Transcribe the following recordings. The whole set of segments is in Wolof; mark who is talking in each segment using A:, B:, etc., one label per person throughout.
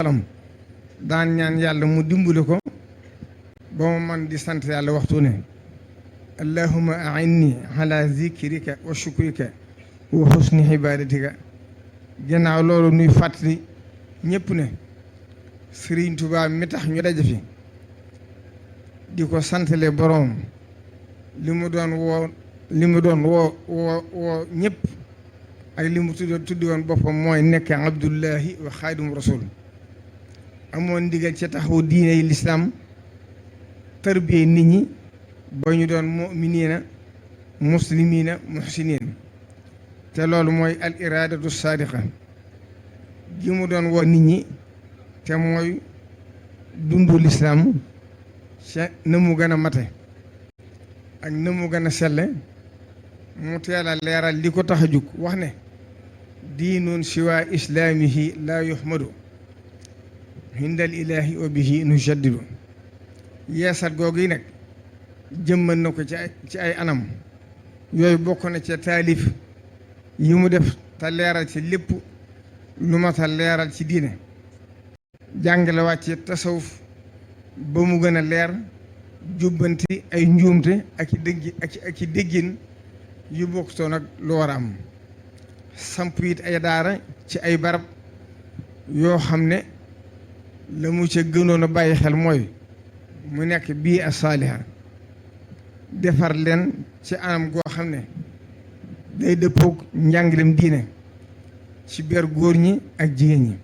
A: alam daan ñaan yàlla mu dimbali ko ba mu man di sant yàlla waxtu ne allahumma a'inni ala zikrika wa shukrika wa husni ibadatika gannaaw loolu nuy fàttali ñëpp ne Sëriñ Tuubaa mi tax ñu daje fi di ko santale boroom li mu doon woo ñëpp ak li mu tuddi woon boppam mooy nekk abdullahi wa xaadimu rasul amoon ndigal ci taxaw diine lislaam tarbiyee nit ñi ba ñu doon mu'miniina muslimiina muhsiniin te loolu mooy al iraadatu saadiqa gi mu doon woo nit ñi te mooy dundu lislaam ca na mu gën a mate ak na mu gën a selle mu teel a leeral li ko tax a jug wax ne diinun siwa islaamihi laa yuhmadu hindal ilaahi wa bihi nujaddidu yeesat googu yi nag jëmmal na ko ci ay anam yooyu bokk na ca taalif yi mu def te leeral ci lépp lu mat a leeral ci diine jàngale wàcce tasawuf ba mu gën a leer jubbanti ay njuumte ak i déggin yu bokkutoon ak lu war a am samp it ay daara ci ay barab yoo xam ne la mu ca gënoon a bàyyi xel mooy mu nekk bii a saaliha defar leen ci anam goo xam ne day dëppoog njàngalem diine ci ber góor ñi ak jigéen ñi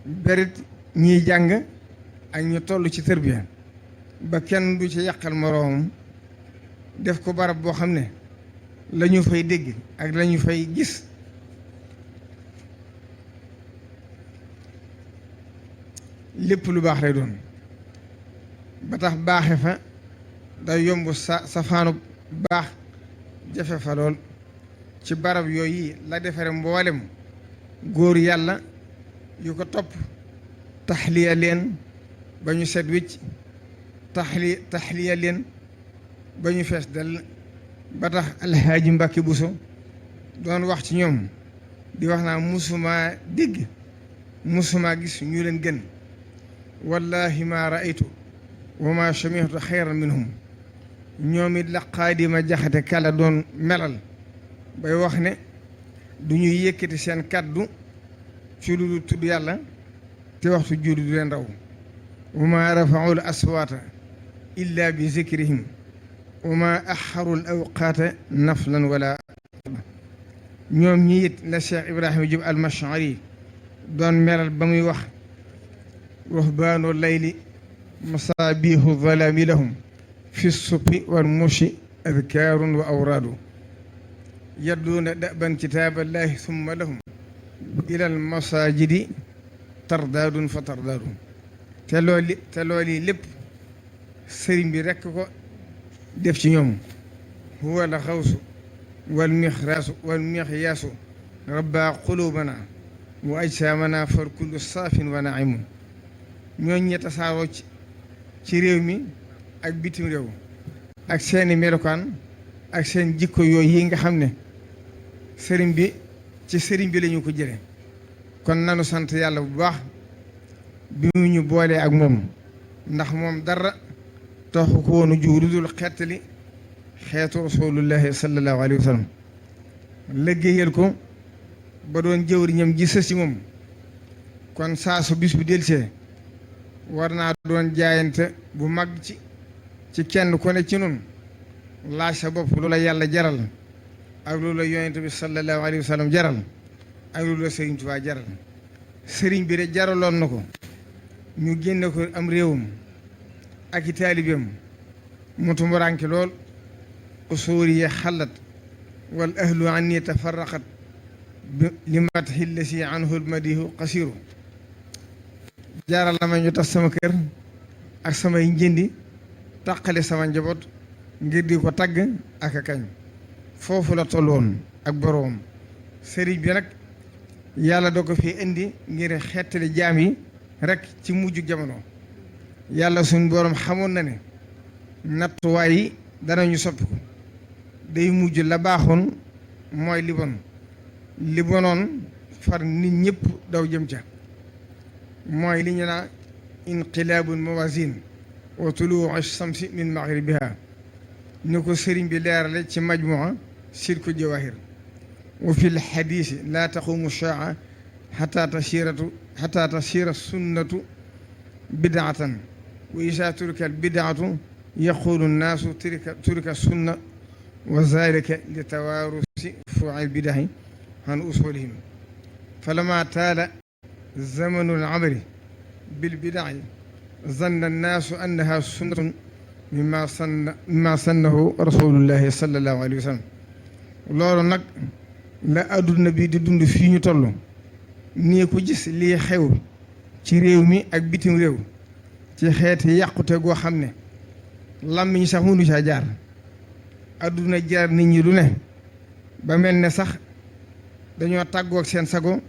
A: berit ñiy jàng ak ñu toll ci tërbiya ba kenn du ci yàqal moroomam def ko barab boo xam ne la ñu fay dégg ak la ñu fay gis lépp lu baax lay doon ba tax baaxe fa day yomb safaanu baax jafe fa lool ci barab yooyu la defare mboolem góor yàlla yu ko topp taxliya leen ba ñu set wicc taxliya leen ba ñu fees dell ba tax alxaaji Mbàkke Buso doon wax ci ñoom di wax naa musumaa dégg musumaa gis ñu leen gën wallahi ma raaytu wa ma samihtu xayran minhum ñoom it la Xaadima Jaxate Kala doon melal bay wax ne du ñuy yëkkati seen kàddu ci lu dul tudd yàlla te waxtu julli du leen raw wa ma rafaul aswaata illa bi zikrihim wa ma axarul awqaata naflan wala ñoom ñi it la Cheikh Ibrahima Diop al-Mash'ari doon melal ba muy wax ruhbaanu layli masaabihu zalaami lahum fi suppi wal mushi adkaarun wa awraadu yadduuna daban kitaaballahi summa lahum ilal masaajidi tardaadun fa tardaadun te loolu lépp sëriñ bi rekk ko def ci ñoom huwa la xawsu wal mixraasu wal mixyaasu rabbaa quluubana wa ajsaamana far kullu saafin wa naimun ñooñ ñe tasaaroo ci réew mi ak bitim réew ak seeni melokaan ak seen jikko yooyu yi nga xam ne sëriñ bi ci sëriñ bi lañu ko jële kon nanu sant yàlla bu baax bi mu ñu boolee ak moom ndax moom dara taxu ko woonu ju lu dul xettali xeetu rasulullahi sallallahu alayhi wa sallam liggéeyal ko ba doon jëwriñam ji sës ci moom kon saa su bis bu delsee war naa doon jaayante bu mag ci kenn ku ne ci nun laaj sa bopp lu la yàlla jaral ak lu la yonent bi sallallahu alayhi wa sallam jaral ak lu la sëriñ Tuubaa jaral sëriñ bi de jaraloon na ko ñu génne ko am réewam ak i taalibeem mu tumuraanke lool usuuriya xalat wal ahlu anni tafarraqat li matxi lasi anhu lmadihu qasiru jaaral na ma ñu tas sama kër ak samay njëndi taqale sama njaboot ngir di ko tagg ak a kañ foofu la tolloon ak boroom sëriñ bi nag yàlla doo ko fi indi ngir xettali jaam yi rek ci mujj jamono yàlla suñ boroom xamoon na ne nattuwaay yi danañu soppi ko day mujj la baaxoon mooy li bonoon far nit ñëpp daw jëm ca mooy li ñu naa inqilaabul mawaasin wa tuluu shamsi min maghribiha ni ko sëriñ bi leerale ci majmua silku jawahir wa fi lxadisi laa taqumu shaa xata tasira sunnatu bidaatan wa isa turika albidaatu yaqulu nnaasu turika sunna wa zalika li tawaarusi fuuci lbidahi an usulihim falama taala zamanu alamali bilbidaci zanna annaasu annaha sunnatun mimma sannahu rasulullahi sallallahu alayhi wa sallam loolu nag la adduna bi di dund fii ñu toll nii ko gis lii xew ci réew mi ak bitim réew ci xeeti yàqute goo xam ne làmmiñ sax mënu caa jaar adduna jaar nit ñi lu ne ba mel ne sax dañoo tàggoog seen sago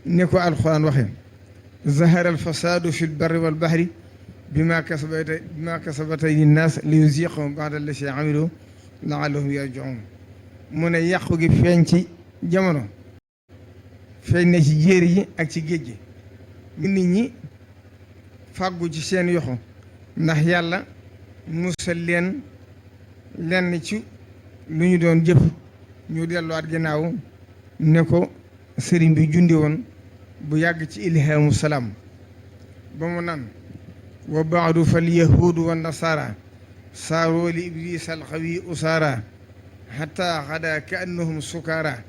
A: ni ko alxuraan waxe zahara alfasaadu fi lbarri walbahri bima kasabata linnaas li yuziqahum ba'da allati amilu la'allahum yarji'un mu ne yàqu gi feeñ ci jamono feeñ na ci jéeri yi ak ci géej gi nit ñi fàggu ci seen yoxo ndax yàlla musal leen lenn ci lu ñu doon jëf ñu delluwaat ginnaaw ne ko sëriñ bi jundi woon bu yàgg ci ilhaamu salaam ba mu naan wa baadu fal yahuudu wa nasaara saaroo li ibliis alxawi usaara xataa xadaa ka annahum sukaara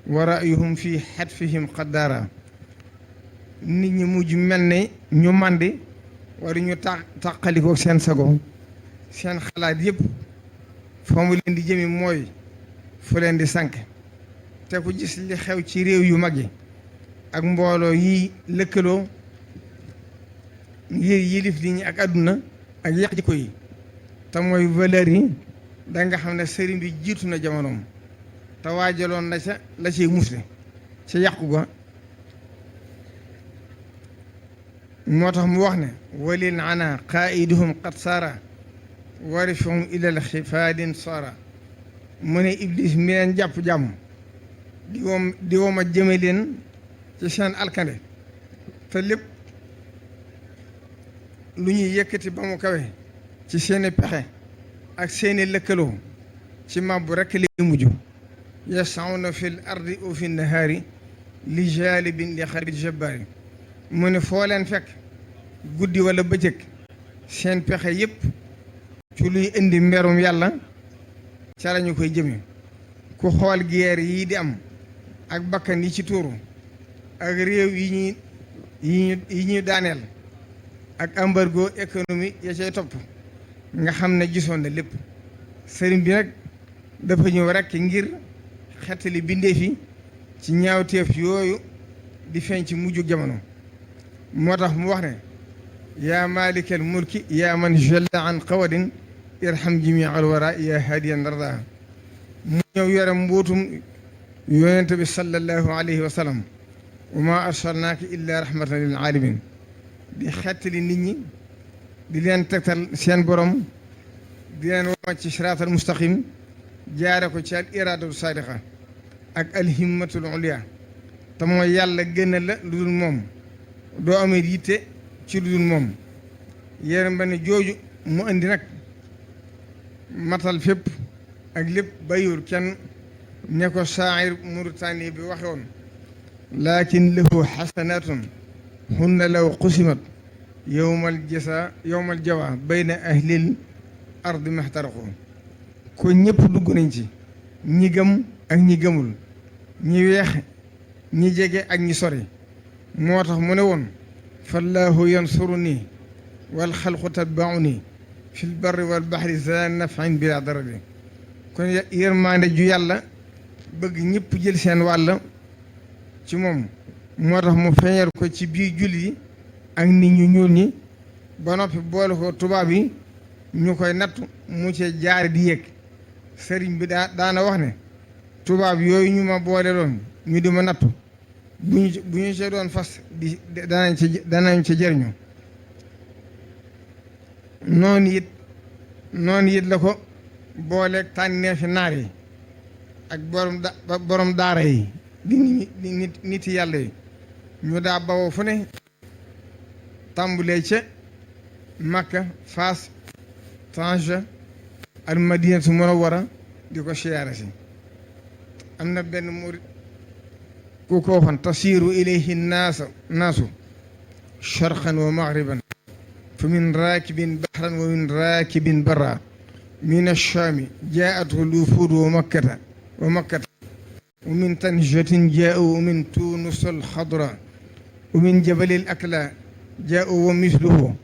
A: wa ra'yuhum fi xatfihim qaddaara nit ñi mujj mel ne ñu màndi wala ñu tàqalikoo seen sago seen xalaat yëpp fa mu leen di jëmi mooy fu leen di sànk te ku gis li xew ci réew yu mag yi ak mbooloo yi lëkkaloo ngir yilif nit ñi ak àdduna ak yàq jikko yi te mooy valeur yi da nga xam ne sëriñ bi jiitu na jamonoom te waajaloon na ca la ciy musle ca yàqu ga moo tax mu wax ne walil ana qaiduhum qad saara warifahum ilal xifaadin saara mu ne iblis mi leen jàpp jàmm di woma jëme leen ci seen alkande te lépp lu ñuy yëkkati ba mu kawe ci seeni pexe ak seeni lëkkaloo ci màbbu rekk li mujj yasawna fil ardi wa fi nahaari li jaalibin li xarbi jabbaari mu ne foo leen fekk guddi wala bëccëg seen pexe yëpp ci luy indi mberum yàlla ca lañu koy jëme ku xool guerre yi di am ak bakkan yi ci tuuru ak réew yi ñuy daaneel ak embargo économie ya cay topp nga xam ne gisoon na lépp sëriñ bi nag dafa ñëw rekk ngir xettali bindee fi ci ñaawteef yooyu di feeñ ci mujjug jamono moo tax mu wax ne yaa maalikal mulki yaa man jalla an qawadin irham jami al wara yaa hadiyan darda mu ñëw yore mbootum yonente bi sallallahu alayhi wa sallam wa ma arsalnaaka illa rahmatan lil alamin di xettali nit ñi di leen tegtal seen borom di leen wama ci siraatal mustaqim jaare ko ci al iraadatu saadiqa ak alhimmatul ulya te mooy yàlla gën a la lu dul moom doo amee yitte ci lu dul moom yéen ba ne jooju mu indi nag matal fépp ak lépp bayul kenn ne ko shaa'ir Mauritanie bi waxe woon lakin lahu xasanatun hunna law qusimat yowmal jawa bayna ahlil ardi maxtaraqu ko ñëpp dugg nañ ci ñi gëm ak ñi gëmul ñi weex ñi jege ak ñi sori moo tax mu ne woon fallaahu yansuruni wal xalqu tatbauni fi l barri wal baxri za nafin bila darari kon yërmaande ju yàlla bëgg ñëpp jël seen wàll ci moom moo tax mu feeñal ko ci biir julli yi ak nit ñu ñuul ñi ba noppi boole ko tubaab yi ñu koy nattu mu ci jaare di yëg sëriñ bi daana wax ne tubaab yooyu ñu ma boole loon ñu di ma nattu bu ñu ci doon fas danañ ci jëriñu noonu it la ko booleeg tànneefi naar yi ak borom daara yi di nit yàlla yi ñu daa bawoo fu ne tàmbulee ca Makka Faas Tanja al Madinatu Munawwara di ko siyaare si am na benn murit ku ko waxoon tasiiru ilayhi naasu sharqan wa maghriban fa min raakibin bahran wa min raakibin barra min ash-shaami jaa'athu al-wufuud wa makkata wa min tanjatin jaa'u wa min tuunus al-xadra wa min jabali al-akla jaa'u wa misluhu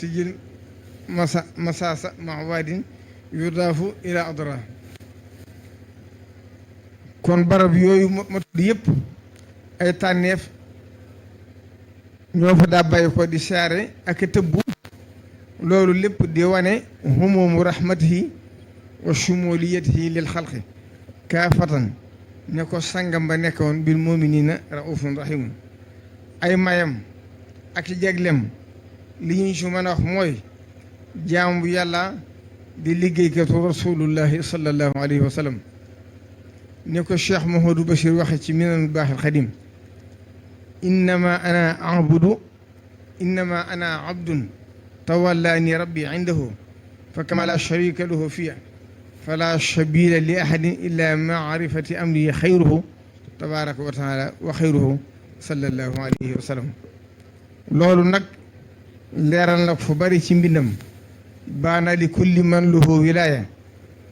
A: sijil masaasa mawadin yudaafu ila adra kon barab yooyu ma tudd yëpp ay tànneef ñoo fa daa bàyyi ko di saare ak tëbbu loolu lépp di wane humumu rahmatihi wa shumuliyatihi lil xalqi kaafatan ne ko sangam ba nekkoon bil muminina raufun rahimun ay mayam ak jeglem li ñu si mën a wax mooy jaam bu yàlla di liggéeykatu rasulullahi sallallahu alayhi wa sallam ni ko Cheikh Mouhamadou Bachir waxe ci minanul baaxil xadim innama ana abdun tawallaani rabbi indahu fa kama la sharika lahu fiya fala sabila li ahadin illa maarifati amri xayruhu tabaraka wa taala wa xayruhu sallallahu alayhi wa sallam loolu nag leeral nag fu bari ci mbindam baana li kulli man lahu wilaya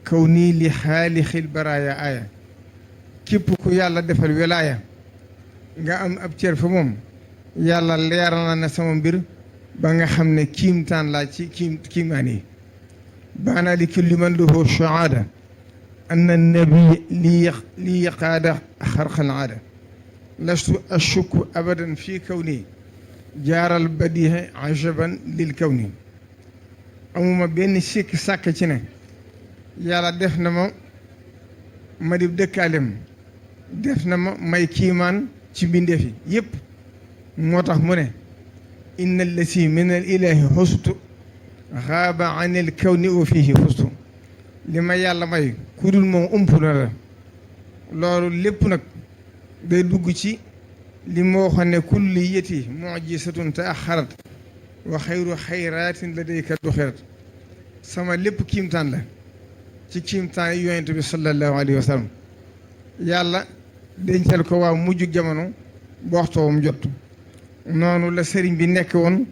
A: kaw nii li xaalixil baraaya aaya képp ku yàlla defal wilaya nga am ab cër fa moom yàlla leeral na ne sama mbir ba nga xam ne kiimtaan laa ci kiimaan yi baana li kulli man lahu shahaada anna nabi li yaqaada xarqal aada lastu ashukku abadan fii kawni jaaral badiha ajaban lil kawni amuma benn sikk sàkk ci ne yàlla def na ma di dëkkaalem def na ma may kiimaan ci mbindeef yi yëpp moo tax mu ne inna allasi min al ilahi xustu xaaba an il kawni wa fihi fustu li ma yàlla may ku dul moom ump na la loolu lépp nag day dugg ci li moo xam ne kulliyati mujisatun taaxarat wa xayru xayraatin ladayka duxirat sama lépp kiimtaan la ci kiimtaan yi yonent bi sallallahu alayhi wa sallam yàlla dencal ko waa mujj jamono ba waxtoom jot noonu la sëriñ bi nekk woon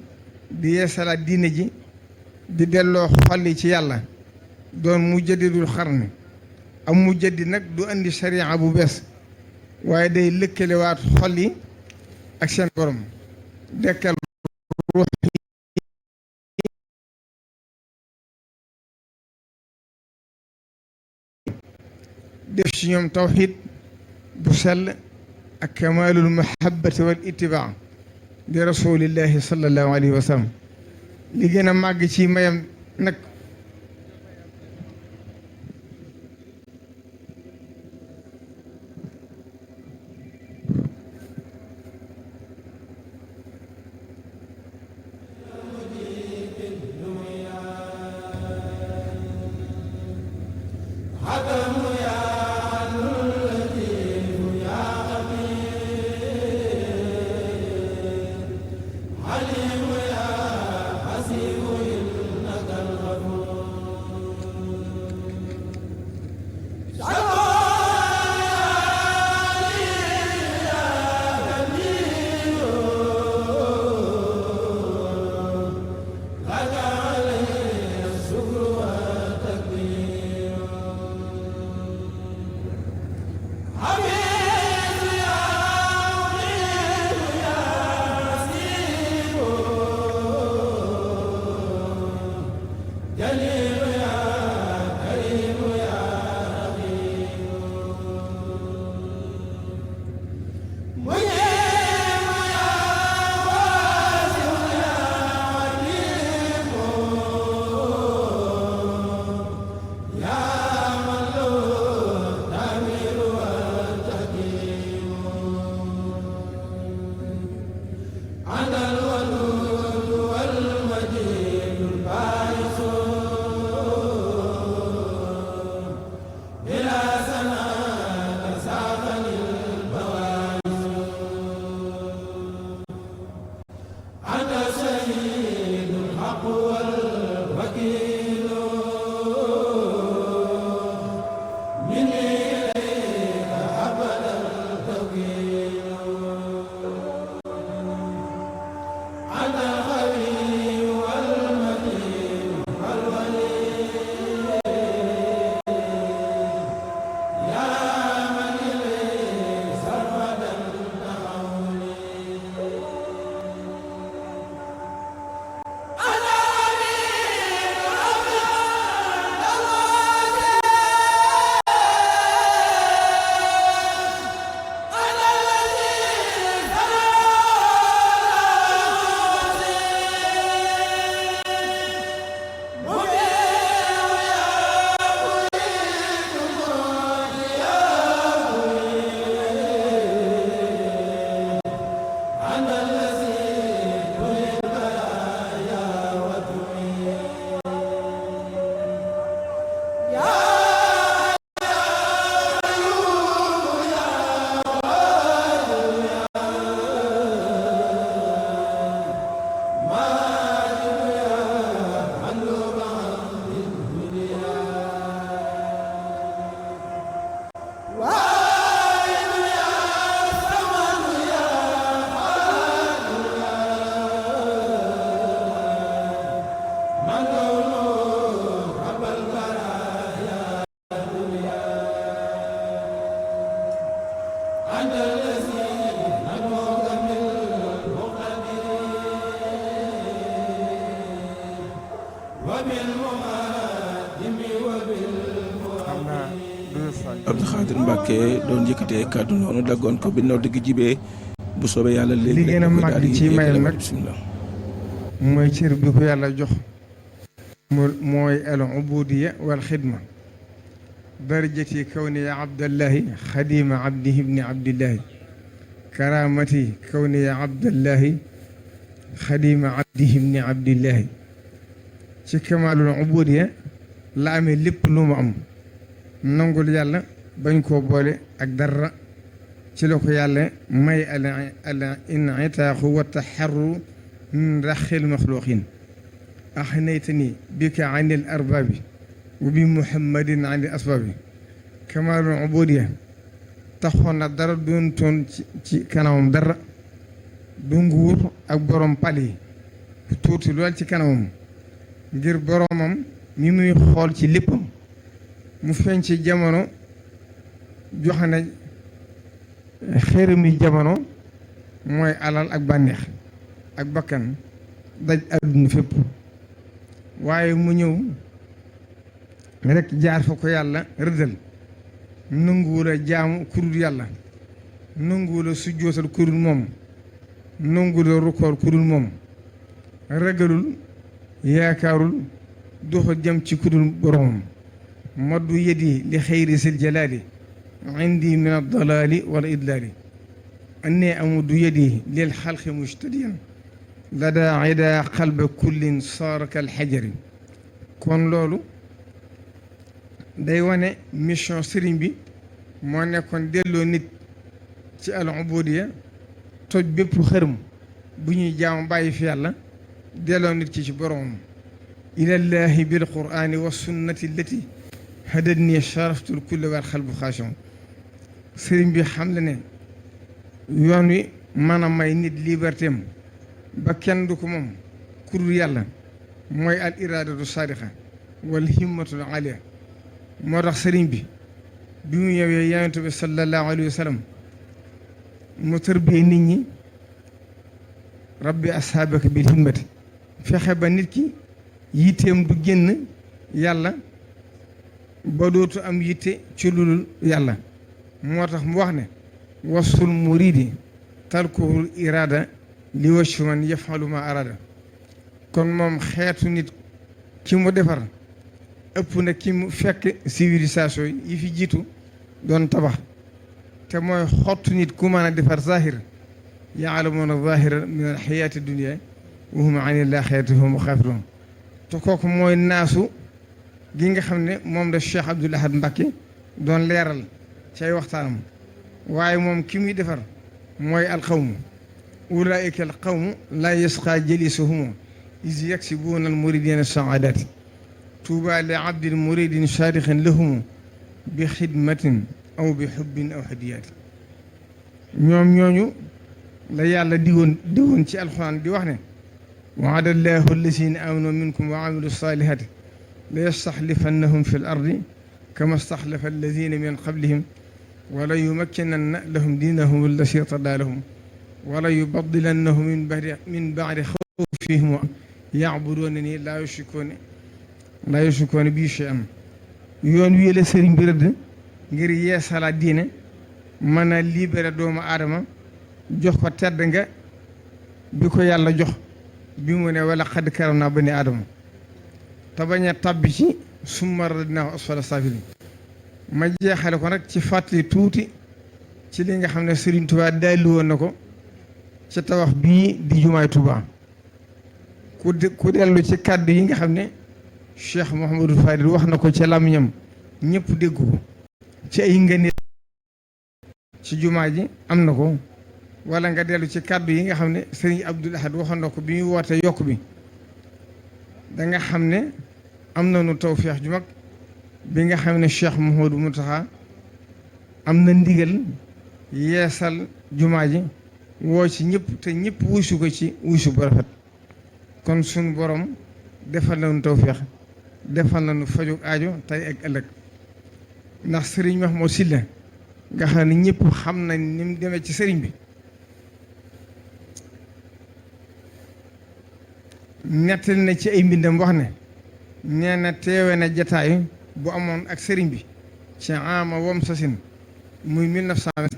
A: di yeesalaat diine ji di delloo xolli ci yàlla doon mujaddidul xarni am mujaddid nag du andi sariya bu bees waaye day lëkkalewaat xol yi ak seen borom dekkal ruux def ci ñoom tawxiid bu sell ak kamaalul mahabbati wal ittibaa di rasulillahi sallallahu alayhi wa sallam li gën a màgg ci mayam nag
B: Abdou Khadir Mbacke doon yëkkatee kàddu noonu daggoon ko bi nodd gi jibee bu soobee yàlla léegi
A: li gën a màgg ci mayam nag
B: bismillah
A: mooy cër bi ko yàlla jox mooy al ubudiya wal xidma darajati kawni abdallahi xadima abdihi ibni abdillahi karamati kawni abdallahi xadima abdihi ibni abdillahi ci kamaalul ubudiya la amee lépp lu mu am nangul yàlla bañ koo boole ak dara ci la ko yàlla may al initaaxu wa taxarru min raxil maxluqin axnaytani bika an il arbaabi wa bi muhammadin an il asbaabi kamaalul ubudiya taxoon na dara doon toon ci kanamam dara du nguur ak borom pal yi tuuti lool ci kanamam ngir boromam mi muy xool ci léppam mu feeñ ci jamono joxe na xërëmi jamono mooy alal ak bànneex ak bakkan daj àdduna fépp waaye mu ñëw rekk jaar fa ko yàlla rëddal nanguwul a jaamu kurul yàlla nanguwul a sujjootal kurul moom nanguwul a rukkoor kurul moom ragalul yaakaarul doxa jëm ci kurul boromam maddu yedi li xayri sil jalaali indi min addalaali wal idlaali annee amudu yedi lil xalqi mujtadiyan ladaa ida qalba kullin saara kal xajari kon loolu day wane mission sëriñ bi moo nekkoon delloo nit ci al ubudiya toj bépp xërëm bu ñuy jaamu bàyyi fi yàlla delloo nit ci boromam ilallahi bil qur'ani wa sunnati allati hadadni sharaftul kulli wal xalbu xaashon sëriñ bi xam le ne yoon wi mën a may nit liberté am ba kenn du ko moom kurul yàlla mooy al iradatu sadiqa wal himmatul aliya moo tax sëriñ bi mu ñëwee yonent bi sallallahu alayhi wa sallam mu tërbiyee nit ñi rabbi ashaabaka bil himmati fexe ba nit ki yitteem du génn yàlla ba dootu am yitte ci lulul yàlla moo tax mu wax ne wasul muridi tarkuhul irada li waccu man yafalu ma arada kon moom xeetu nit ki mu defar ëpp na ki mu fekk civilisation yi fi jiitu doon tabax te mooy xottu nit ku mën a defar zahir yaalamuuna zahira min al xayaati dunia wa hum an il axirati hum xaafiruun te kooku mooy naasu gi nga xam ne moom la Cheikh Abdoul Ahad Mbacké doon leeral cay waxtaanam waaye moom ki muy defar mooy alqawmu ulaika alqawmu laa yasqa jalisuhum is yaksibuuna almuridina saadati tuuba li abdin muridin saadixin lahum bi xidmatin aw bi xubbin aw hadiyaati ñoom ñooñu la yàlla digoon ci alxuraan di wax ne waada allahu allazina amanu minkum wa amilu salihati la yastaxlifannahum fi l ardi kama staxlafa allazina min qablihim wala yumakkinanna lahum diinahum allati irtadaa lahum wala yubaddilannahum min ba'di xawfihim ya'buduunani laa yushrikuuna bii shay'an yoon wii la sëriñ bi rëdd ngir yeesalaat diine mën a libéré doomu aadama jox ko tedd nga bi ko yàlla jox bi mu ne wala xad karamnaa bani aadama te bañ a tabbi ci summa radadnaahu asfala saafiliin ma jeexale ko nag ci fàttali tuuti ci li nga xam ne Serigne Touba dalli woon na ko ci tabax bii di jumaay Touba ku dellu ci kàddu yi nga xam ne Cheikh Mouhamadou Fadil wax na ko ci làmmiñam ñëpp dégg ko ci ay ngëneel ci jumaa ji am na ko wala nga dellu ci kàddu yi nga xam ne Serigne Abdoul Ahad waxoon na ko bi muy woote yokk bi da nga xam ne am nañu tawfeex ju mag bi nga xam ne Cheikh Mouhamadou Mountakha am na ndigal yeesal jumaa ji woo ci ñëpp te ñëpp wuusu ko ci wuusu bu rafet kon suñu borom defal nañu tawfeex defal nañu faju aajo tey ak ëllëg ndax sëriñ Mahmoud Sylla nga xam ne ñëpp xam nañ ni mu demee ci sëriñ bi nettali na ci ay mbindam wax ne nee na teewe na jataay bu amoon ak sëriñ bi ci ama wam sasin muy 1920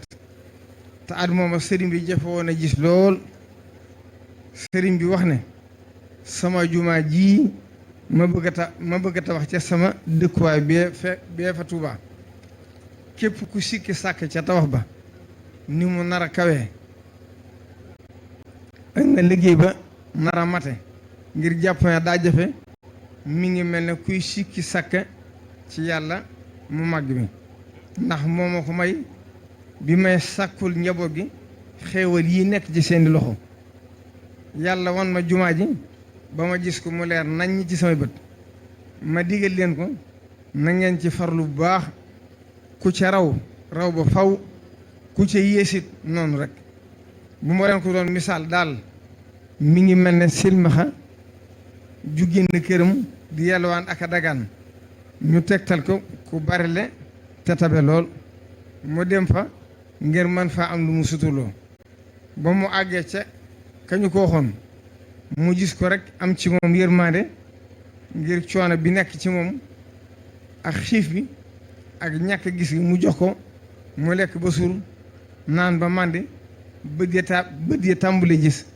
A: te at mooma sëriñ bi jafe woon a gis lool sëriñ bi wax ne sama jumaa ji ma bëgg a tabax ca sama dëkkuwaay bee fa Tuubaa képp ku sikki sàkk ca tabax ba ni mu nar a kawee ak na liggéey ba nar a mate ngir jàpp ne daa jafe mi ngi mel ne kuy sikki sàkk ci yàlla mu màgg mi ndax moo ma ko may bi may sàkkul njaboot gi xéewal yi nekk ci seeni loxo yàlla wan ma jumaa ji ba ma gis ko mu leer naññ ci samay bët ma digal leen ko na ngeen ci farlu bu baax ku ca raw ba faw ku ca yéesit noonu rek bu ma leen ko doon misaal daal mi ngi mel ne silmaxa ju génn këram di yalwaan ak a dagaan ñu tegtal ko ku barile te tabe lool mu dem fa ngir man faa am lu mu suturloo ba mu àggee ca kañu ko waxoon mu gis ko rek am ci moom yërmande ngir coono bi nekk ci moom ak xiif bi ak ñàkk gis gi mu jox ko mu lekk ba suur naan ba màndi bët ya tàmbali gis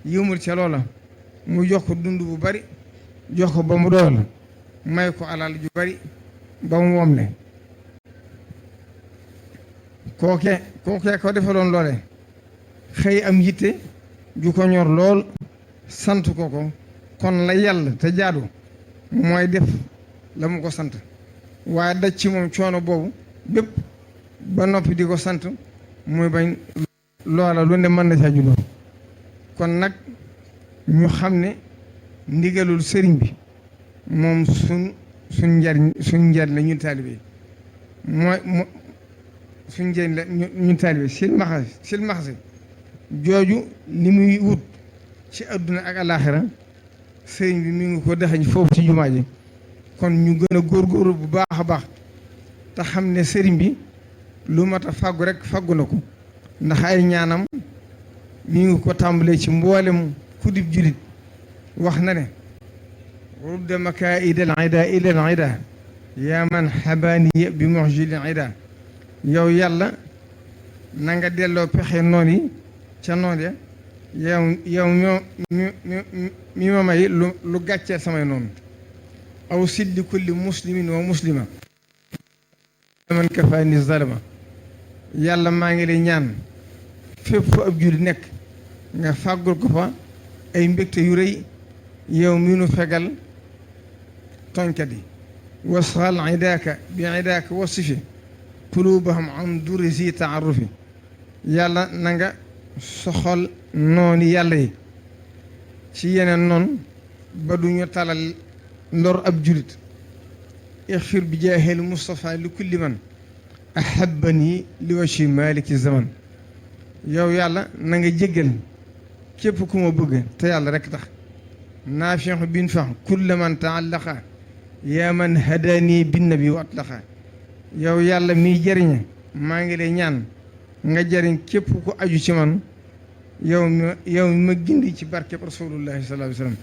A: yëmul ca loola mu jox ko dund bu bari jox ko ba mu doyal may ko alal ju bari ba mu womle kookee ko defaloon loole xëy am yitte ju ko ñor lool sant ko kon la yàlla te jaadu mooy def la mu ko sant waaye daj ci moom coono boobu bépp ba noppi di ko sant muy bañ loola lu ne mën na saa juddoo kon nag ñu xam ne ndigalul sëriñ bi moom suñ njariñ la ñun taalibe mooy suñ njariñ la ñun taalibe silmaxa jooju li muy wut ci adduna ak alaaxira sëriñ bi mi ngi ko dexañ foofu ci jumaa ji kon ñu gën a góorgóorlu bu baax a baax te xam ne sëriñ bi lu mat a fàggu rek fàggu na ko ndax ay ñaanam mi ngi ko tàmbalee ci mboolem kudib julit wax na ne rudda makaidal ida ilal ida yaa man xabaaniya bi muxjilil ida yow yàlla na nga delloo pexe noon yi ca noon ya yow mi ma may lu gàccee samay noonu aw silli kulli muslimin wa muslima man kafaani zalama yàlla maa ngi lay ñaan fépp fu ab julli nekk nga fàggul ko fa ay mbégte yu rëy yow mi nu fegal tooñkat yi wasxal idaaka bi idaaka wasifi qulubahum an duri zi taarufi yàlla na nga soxol nooni yàlla yi ci yeneen noon ba duñu talal lor ab julit ixfir bi jaahil Mustafa li kulli man ahabani li wachi maliki zaman yow yàlla na nga jéggal képp ku ma bëgg te yàlla rek tax naafixu bin fax kulla man taallaqa yaa man hadani binnabi wa atlaqa yow yàlla miy jëriñe maa ngi lay ñaan nga jëriñ képp ku aju ci man yow mi ma gindi ci barkeb rasulullahi sallallahu alayhi wa sallam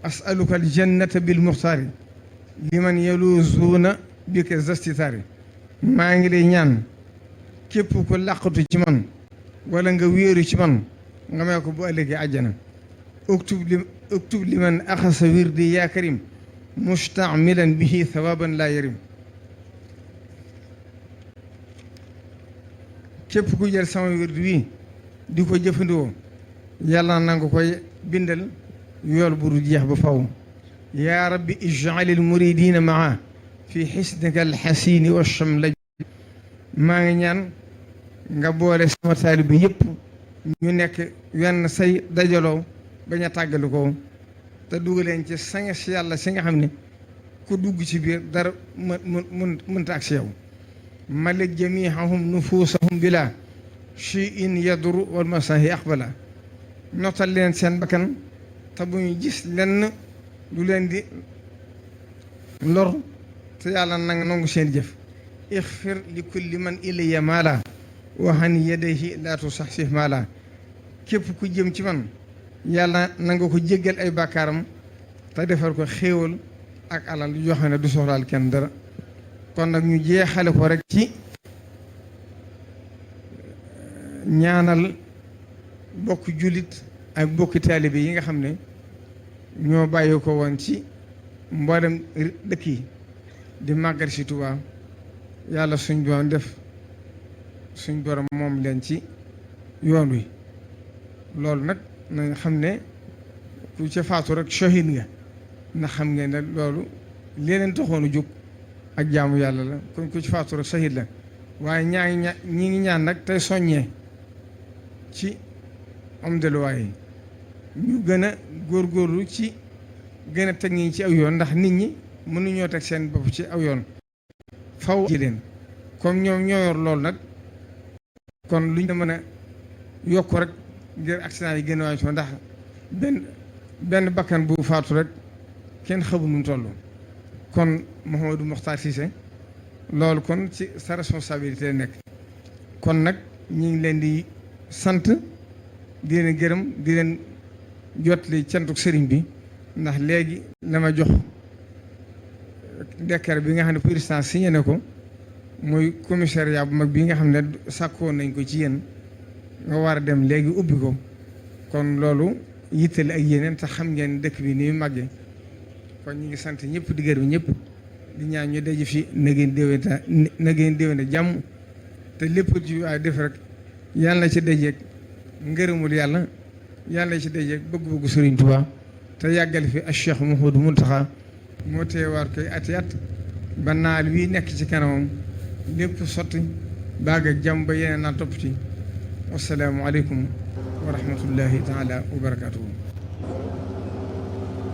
A: asaluka aljannata bil muxtaari liman yaluzuuna bika zastitaari maa ngi lay ñaan képp ku làqatu ci man wala nga wéeru ci man nga may ko bu ëllëgee àjjana uktub liman axasa wirdi yaa karim mustamilan bihi thawaban laa yarim képp ku jël sama wirdi wi di ko jëfandikoo yàlla na nga koy bindal yool bu du jeex ba faw yaa rabbi ij'alil muridina maa fi xisnika alxasini wa chamla maa ngi ñaan nga boole sama taalibe yëpp ñu nekk wenn say dajaloo bañ a tàggali ko te dugaleen ci sanga si yàlla si nga xam ne ku dugg ci biir dara mënta ak si yow malik jamihahum nufusahum bila shay'in yaduru wal masahi aqbala notal leen seen bakkan te bu ñu gis lenn lu leen di lor te yàlla nanga nangu seen jëf ixfir li kulli man ilayya maala waxan yadayhi laa tusaxsih maala képp ku jëm ci man yàlla nanga ko jéggal ay bàkkaaram te defal ko xéewal ak alal yoo xam ne du soxlaal kenn dara kon nag ñu jeexale ko rek ci ñaanal bokk jullit ak bokki taalibe yi nga xam ne ñoo bàyyi ko woon ci mboolem dëkk yi di màggal si Tuubaa yàlla suñ borom def suñ borom moom leen ci yoon wi loolu nag nañ xam ne ku ca faatu rek shahid nga ndax xam ngeen ne loolu leneen taxoon a jóg ak jaamu yàlla la kon ku ci faatu rek shahid la waaye ñi ngi ñaan nag tey soññee ci am delluwaay yi ñu gën a góorgóorlu ci gën a teg ñi ci aw yoon ndax nit ñi mënuñoo teg seen bopp ci aw yoon faw ji leen comme ñoom ñoo yor loolu nag kon luñ mën a yokk rek ngir accident yi gën a wàññi ndax benn bakkan bu faatu rek kenn xamu nu mu toll kon Mouhamadou Mokhtar Cissé loolu kon ci sa responsabilité la nekk kon nag ñu ngi leen di sant di leen gërëm di leen jotli cantuk sëriñ bi ndax léegi la ma jox décret bi nga xam ne président signé na ko muy commissariat bu mag bi nga xam ne sàkkoon nañ ko ci yéen nga war a dem léegi ubbi ko kon loolu yittale ak yeneen te xam ngeen dëkk bi ni mu màggee kon ñu ngi sant ñëpp di gërëm ñëpp di ñaan ñu daje fi na ngeen déwénte jàmm te lépp ci waay def rek yàlla na ci dajeeg ngërëmul yàlla yàlla na ci dajeeg bëgg-bëggu Sëriñ Tuubaa te yàggal fi ak Cheikh Mouhamadou Mountakha moo teewaat koy ati at ba naal wi nekk ci kanamam lépp sotti baag ak jàmm ba yeneen naa topp ci wasalaamu aleykum wa rahmatullahi taala wa barakatuhu